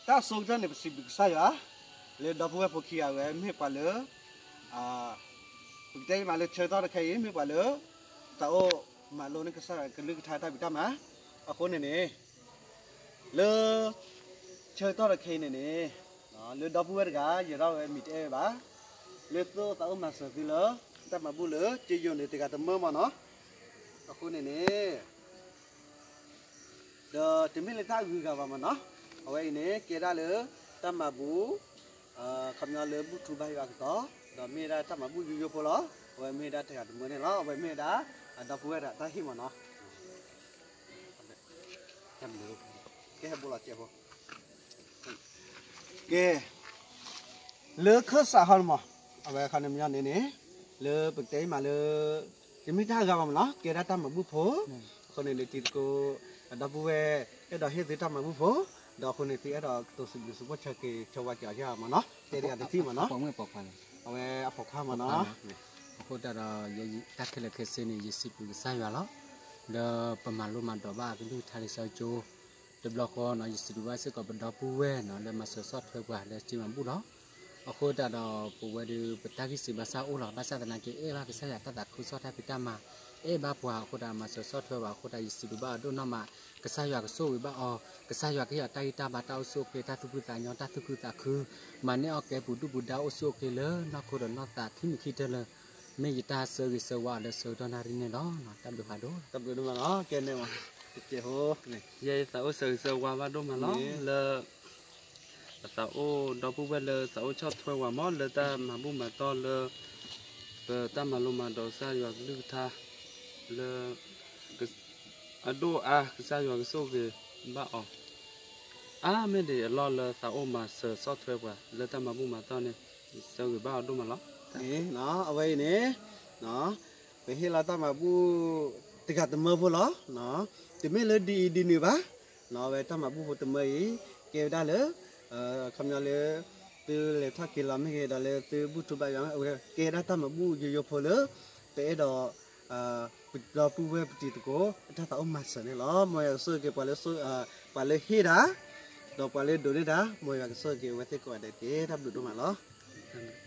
တၢ်အဆိကတၢၢ်န့ၣ် ပစံးဘျုးကစၢ်ယွၤ လၢဒီပုၢ်ဝဲၢ်ဖိခံဂၤဝဲ မ့ၢ်ပှၤလၢ ပကတဲမးလၢဆၢကတီၢ်တခါအံၤ မ့ၢ်ပှၤလၢ သးအိၣ်မၤလိန့ၢ်ကစၢ်ယွၤကလုၢ်ကထါတၢ်ဖံးတၢ်မၤ အဃိန့ၣ်န့ၣ် လၢ ဆၢကတီၢ်တခါအံၤန့ၣ်န့ၣ် လၢဒီပုၢ်ဝဲၢ်တဂၤ ယဲၤထီၣ်ဝဲမံၤတအဲၣ်ဝဲဘၣ် လၢသိသးအိၣ်မၤစၢၤသုလၢ တၢ်မၤဘူၣ်လၢ ကယိၤန့ၣ်တဂၤတမၢမၢ်နီၤ အဃိန့ၣ်န့ၣ် ဒီးတမ့ၢ်လၢတၢ်ဂုၤဂၤဘၣ်မၢ်နီၤ အဝဲအံၤန့ၣ် ကဲဒၣ်လၢ တၢ်မၤဘူၣ် ခီပညီလၢဘူၣ်ထူဘါယွၤအကတီၢ် ဒီးမ့ၢ်ဒၣ်တၢ်မၤဘူၣ်ယိယိဖိလီၤ အဝဲမ့ၢ်ဒၣ်တဂၤတမၢန့ၣ်လီၤ အဝဲမ့ၢ်ဒၣ် အဒီပုၢ်ဝဲၢ်တၢ်ဟ့ၣ်မၢ်နီၤ ကဲဟဲဘိလီၤကဲးဖိ ကဲ လၢခၢၣ်စးဟီန့ၣ်မး အဝဲခီန့ၣ်မညီန့ၣ်န့ၣ် လၢပကတဲအံၤမးလၢ တမ့ၢ်တၢ်ဂၤဘၣ်မၢ်နီၤ ကဲဒၣ်တၢ်မၤဘူၣ်ဖိ အဃိန့ၣ်လၢတံၤသကိး အဒီပုၢ်ဝဲၢ် အဲၣ်ဒိးဟ့ၣ်သုတၢ်မၤဘူၣ်ဖိ ဒီးအဃိန့ၣ် သုအဲၣ်ဒိးကတိၤစံးဘျုးစံးဖှိၣ်ဆၢက့ၤဆၢဝါက့ၤအီၤယၤမၢ်နီၤ တဲဒ်အံၤတထံၣ်မၢ်နီၤ အဝဲအပိာ်ခွါမၢ်နီၤ အဃိတၢ်ဒီး တၢ်ခဲလၢာ်ခဲဆ့န့ၣ် ယစံးဘျုးကစၢ်ယွၤလီၤ ဒီးပမၤလိမၤဒိးဘၣ်ကလုၢ်ကထါလံာ်စီဆှံကၠိ တဘျီဃီနီၤ ယစံးဘျုးဘၣ်စ့ၢ်ကီးပဒီပုၢ်ဝဲၢ်နီၤ လၢမၤစၢၤဆီၣ်ထွဲပှၤလၢစ့မၤဘူၣ်လီၤ အဃိတၢ်ဒီးပဝဲဒၣ် ပတၢ်ဂံၢ်စၢ်ဘါစၢ်အိၣ်လီၤ ဘၣ်ဆၣ်သနာ်က့ အဲၣ်ဘၣ်ကစၢ်ယွၤတၢ်သးခုကစီၣ်တၢ်ဖံးတၢ်မၤ အဲၣ်ဘၣ်ပှၤအဃိတၢ်မၤစၢၤဆီၣ်ထွဲပှၤအဃိတၢ် ယစံးဘျုးဘၣ်အီၤဒိၣ်နီၢ်မး ကစၢ်ယွၤကဆိၣ်ဂ့ၤဘၣ်အီၤ ကစၢ်ယွၤကဟ့ၣ်အီၤတၢ်ဂံၢ်တၢ်ဘါတၢ်အိၣ်ဆူၣ်အိၣ်ချ့တၢ်သူၣ်ခုသးညီတၢ်သူၣ်ခုသးခု မၤန့ၢ်အီၣ်ကဲပူၤဒုၣ်ပူၤဒါအိၣ်ဆူၣ်အိၣ်ချ့လၢနီၢ်ခိဒီးနီၢ်သးခံမံၤခံတၢၢ်လၢ မ့ၢ်ယတၢ်ဆၢဂ့ၤဆၢဝါအီၤလၢဆၢကတီၢ်နၣ်ရံၣ်န့ၣ်လီၤ တၢ်ဘျုးဖးဒိၣ် တၢ်ဘျုးဒိၣ်မးလီၤ ကဲန့ၣ်မး ကဲးဖိ ယဲယသးအိၣ်ဆၢဂ့ၤဆၢဝါဘၣ်ဒိၣ်မးလီၤ လၢ အသးအိၣ်ဒီပုၢ်ဝဲၢ်လၢသးအိၣ်ဆီၣ်ထွဲဝဲမး လၢတၢ်မၤဘူၣ်မၤတီၢ်လၢ ပတၢ်မၤလိမၤဒိးကစၢ်ယွၤကလုၢ်ကထါ လၢ အဒိၣ်အါ ကစၢ်ယွၤကဆိၣ်ဂ့ၤဘၣ်အီၤ အါမ့ၢ်ဒံးအလီၢ်လၢသးအိၣ်မၤစၢၤဆီၣ်ထွဲပှၤ လၢတၢ်မၤဘူၣ်မၤတီၢ်န့ၣ် ဆၢဂ့ၤဘၣ်အီၤဒိၣ်မးလီၤ အဝဲအံၤန့ၣ် ပဟ့ၣ်လီၤတၢ်မၤဘူၣ် တဂၤတမၢဖိလီၤ တမ့ၢ်လၢဒ်အံၤဒ်နုၤဘၣ် အဝဲတၢ်မၤဘူၣ်ဖိတမၢအံၤ ကဲဝဲဒၣ်လၢ ခီပညီလၢ သုလဲၤထီၣ်က့ၤလီၤမ့ၢ်ဂ့ၤ ဒီးလၢသုဘူၣ်ထူဘါယွၤ ကဲဒၣ်တၢ်မၤဘူၣ်ယိယိဖိလၢ ပအဲၣ်ဒိး ပဒီပုၢ်ဝဲၢ်ပတံၤသကိး အတၢ်သးအိၣ်မၤစၢၤန့ၣ်လီၤ မ်ယွၤကဆိၣ်ဂ့ၤက့ၤပှၤလၢ ပှၤလၢဟ့ၣ်တၢ် ဒီးပှၤလၢဒိးန့ၢ်တၢ် မ်ယွၤကဆိၣ်ဂ့ၤက့ၤအဝဲသ့ၣ်ကိးဂၤဒဲးတက့ၢ် တၢ်ဘျုးဒိၣ်မးလီၤ